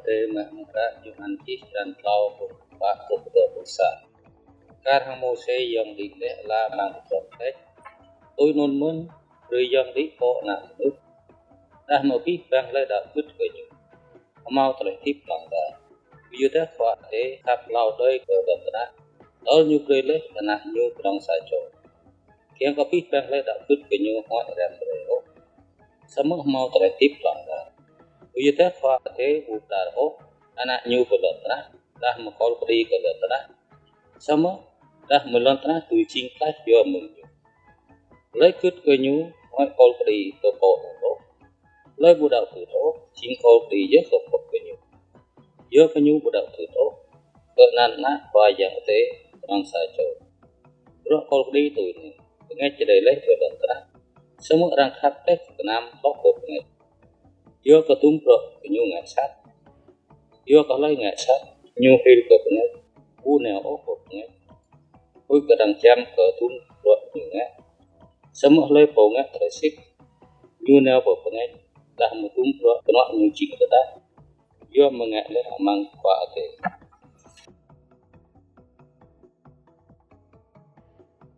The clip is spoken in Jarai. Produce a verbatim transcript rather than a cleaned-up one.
Hră Mơak Klă Yôhan čih, črăn klâo, mơ̆ng pă truh dua pluh sa. Kar hăng Môsê yŏng đĭ laih ala amăng tơdron kơđeh, tui anŭn mơ̆n brơi yŏng đĭ pơ Ană Mơnuih. Tơdah mơ̆ abih bang hlơi đaŏ gưt kơ Ñu, hơmâo tơlơi hơdip hlŏng lar. Yua dah Khua Adai khăp hlâo đơi kơ lŏn tơnah, tơl Ñu brơi laih Ană Ñu pơnong sa čô, kiăng kơ abih bang hlơi đaŏ gưt kơ Ñu huăi arăng brơi ôh, samơ̆ hơmâo tơlơi hơdip hlŏng lar. Yua dah Khua Adai ƀu pơđar ôh Ană Ñu pơ lŏn tơnah, dah mơ̆ kol kơđi kơ lŏn tơnah, samơ̆ dah mơ̆ lŏn tơnah dưi jing klaih yua mơ̆ng Ñu. Hlơi gưt kơ Ñu huăi kol kơđi kơ pô anŭn ôh. Hlơi ƀu đaŏ gưt ôh, jing kol kơđi yơh kơ pô kơ Ñu. Yua kơ Ñu ƀu đaŏ gưt ôh kơ anăn Ană Khua Yang Adai pơnong sa čô. Bruă kol kơđi tui anai: bơngač čơđai laih kơ lŏn tơnah, samơ̆ arăng khăp laih gơnam hloh kơ bơngač. Yua kơ dum bruă gơñu ngă sat. Yua kơ hlơi ngă sat, ñu hil kơ bơngač, ƀu nao ôh pơ bơngač, huĭ kơ arăng jăm kơ dum bruă ñu ngă. Samơ̆ hlơi pô ngă tơlơi sĭt, ñu nao pơ bơngač, dah mơ̆ dum bruă kơnuă ñu jing tơdah, yua mơ̆ ngă laih amăng Khua Adai.